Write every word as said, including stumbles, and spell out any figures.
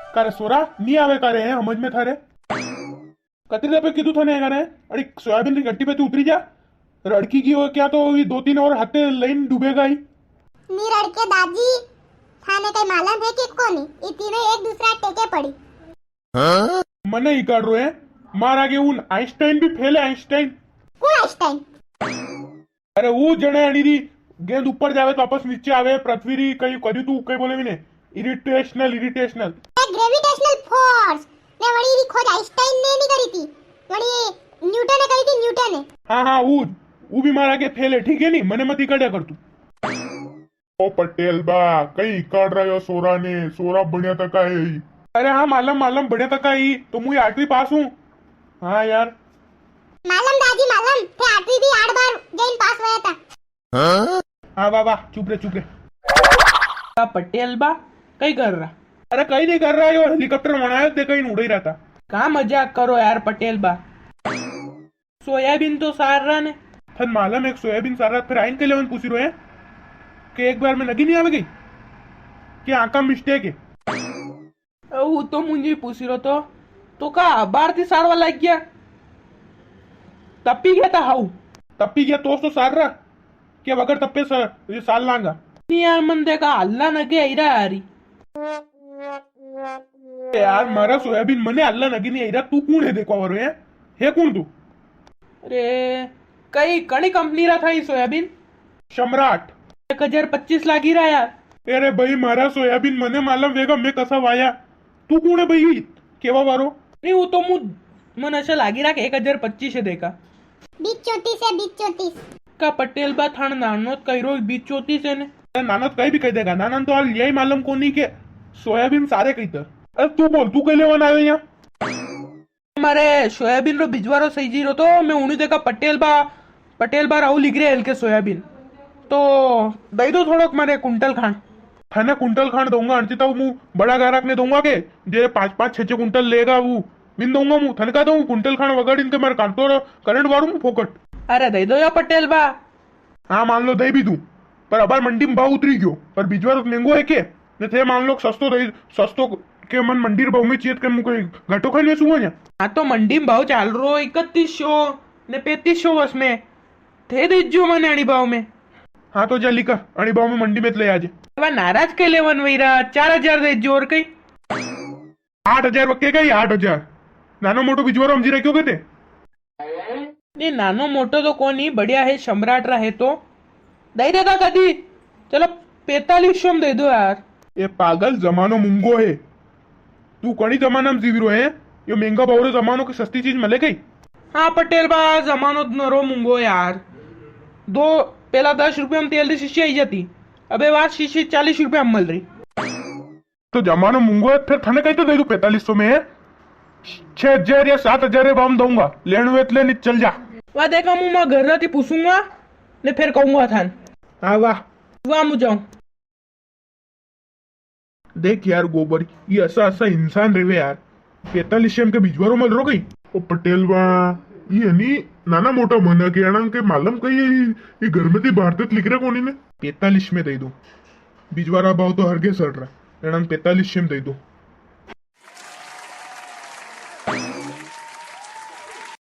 कारे सोरा, नी आवे कारे है समझ में थारे? कतरी दफे कीधु थने कारे, अरे सोयाबीन री गट्टी पे तू उतरी जा। रड़की की हो क्या तो ये दो तीन और हाथे लईन डूबेगा ही। नी रड़के दाजी, थाने कई मालूम है कि कोनी, ये तीनों एक दूसरा टेके पड़ी। मने ही कर रो है, मार आगे उन आइंस्टाइन भी फेल है, आइंस्टाइन। कौन आइंस्टाइन? अरे वो जणे अणी री गेंद ऊपर जावे तो वापस नीचे आवे, पृथ्वी री कई करी तू कई बोले भी ने, इरिटेशनल, इरिटेशनल। ए, ग्रेविटेशनल फोर्स ने वणी री खोज आइंस्टाइन ने नी करी थी, वणी न्यूटन ने करी थी, न्यूटन ने। हाँ, हाँ, वो, वो भी मार आगे फेल है, ठीक है नी, मने मती कड़्या कर तू। ओ पटेल बा, कई काढ़ रहा हो सोरा ने, सोरा बढ़िया तका है ही। अरे हाँ, मालूम, मालूम, बढ़िया तका ही, तो मुई आठवीं पास हूँ। हाँ यार। मालूम दाजी, मालूम, थे आठवीं भी आठ बार जईन पास हुआ था। हाँ, वाह, वाह, चुप रे, चुप रे। का पटेल बा, कई कर रहा? अरे, कई नी कर रहा, यो हेलीकॉप्टर बनायो, ते कई उड़ई रहा था। का मजाक करो यार, पटेल बा। सोयाबीन तो सार रहा ने। थन मालूम एक सोयाबीन सार रहा, फिर आइन के लेवन पूछी रो है कि एक बार में नगी नी आवे गई, कि आका मिस्टेक है? वो तो मुझे पूछी रो तो, तो का बार थी सारवा लग गया? तपी गया था हाउ। तपी गया तो, तो सार रहा, के बगर तपे स-, ये साल लांगा। नी यार, मन देखा हल्ला नगे आई रहा यारी। यार, मारा सोयाबीन मने हल्ला नगे नी आई रहा, तू कौन है देखवा वारो है? है कौन तू? अरे, कई कणी कंपनी रा था ये सोयाबीन? सम्राट। एक हजार पच्चीस लागी रहा यार। अरे भाई, मारा सोयाबीन मने मालूम वेगा, मैं कसा वाया। तू कौन है भाई, केवा वारो? नी, वो तो मु-, मन ऐसा लागी रहा कि एक हजार पच्चीस है देखा। बीस चौंतीस है, बीस चौंतीस। का पटेल बा थान नानो कई रो बीस चौंतीस है ने? अरे नानो तो कई भी कह देगा, नाना तो हाल यही मालूम कोनी के सोयाबीन सारे कई तर। अरे तू बोल, तू कई लेवन आयो यहाँ? मारे सोयाबीन रो बिजवारो सही जी रो तो मैं उणी देखा पटेल बा, पटेल बा राहु लिख रहे हल्के सोयाबीन। तो दई दो थोड़ोक मारे कुंटल खान। थाने कुंटल खान दूंगा, अणती तो मु बड़ा ग्राहक ने दूंगा के, जे पाँच पाँच छह छह कुंटल लेगा वो, बिन दूंगा मु। थाने का दूं कुंटल खान वगाड़ी ने के मारे कांटो रो करंट वारू मु फोकट। अरे दई दो या पटेल बा। हाँ, मान लो दई भी दूं, पर अबार मंडी में भाव उतरी गयो, पर बिजवारो तो महंगो है के? ने थे मान लो सस्तो दई, सस्तो के मन मंडी रे भाव में चाहिए, के मु कोई घाटो खाई लेसूंगा या? हाँ, तो मंडी में भाव चाल रो इकतीस सौ ने पैंतीस सौ बस में, थे दीजो मने अणी भाव में। हाँ, तो जा लिखा, अणी भाव में मंडी में ले आजे। अब नाराज के लेवन वही रहा, चार हजार दीजो और कई। आठ हजार वक्के का ही आठ हजार। नानो मोटो बिजवारो हमजी रख्यो के ते? नी, नानो मोटो तो कोनी, बढ़िया है, सम्राट रा है तो। दई देता कदी। चलो, पैंतालीस सौ में दे दो यार। ए पागल, जमानो मूंगो है। तू कणी जमाना में जीवी रो है? यो महंगा भाव रो जमानो की सस्ती चीज मले कई? हाँ पटेल बा, जमानो तो नरो मूंगो यार। दो, पहला दस रुपया में तेल री शीशी आई जाती, अबे वा शीशी चालीस रुपया में मल री। तो जमानो मूंगो है, फिर थने कही तो दे दूं पैंतालीस सौ में है? छह हजार या सात हजार रे बाम दूंगा, लेणु है तो ले, नी चल जा। वा देखा, मु मां घर रा थी पूछूंगा, ने फिर कहूंगा थान। हाँ, वाह। वाह, मु जाऊं। देख यार गोबर, ये असा असा इंसान रेवे यार। पैंतालीस सौ में के बिजवारो मल रो कई? ओ पटेल बा, ये नी नाना मोटा मनक है, अणा के मालूम कई है, ये, ये घर में थी बाहर तक लिख रहा कोनी ने। पैंतालीस में दे दो। बिजवारा भाव तो हरगे सड़ रहा, एणा पैंतालीस में दे दो।